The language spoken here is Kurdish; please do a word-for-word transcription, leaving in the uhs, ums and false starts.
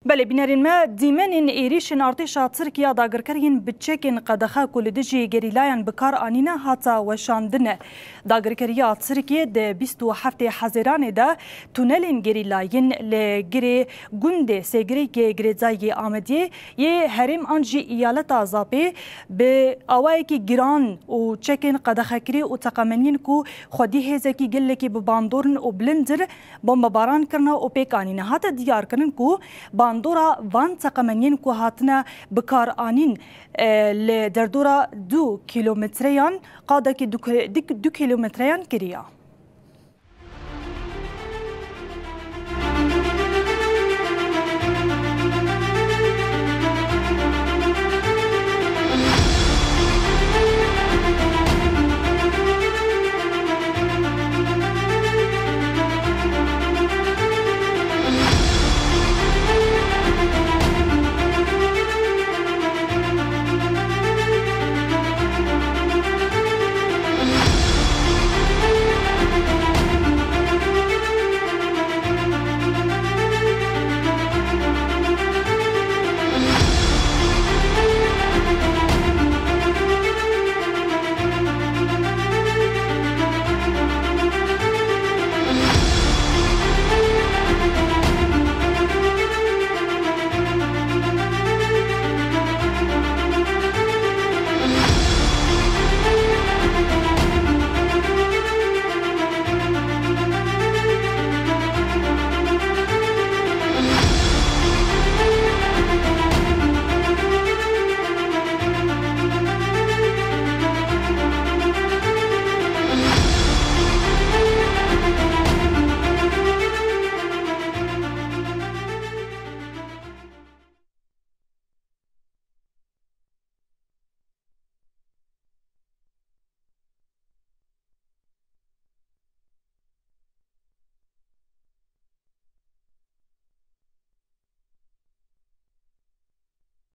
Belê bînerên me, dîmenên êrîşên artêşa Tirkiye dagirker yên bi çekên qedexe ku li dijî gerîlayan bi kar anîne hate weşandine. Dagirkeriya Tirkiye di bîst û heftê Hezêranê de tunelên gerîlayên li girê gundê Sêgirêkê girêdayî Amediyê yê herêm an jî îyaleta Zapê bi awayekî giran û çekên qedexekirî û teqemeniyên ku xwedî hêzekî gelekî bi bandor in û bilind in, bombebaran kirine û pêk anîne. Hate diyarkirin ku bandora van teqemeniyên ku hatine bikaranîn, e, li derdora du kîlometreyan qadekî du ki-, du, du kîlometreyan kiriye.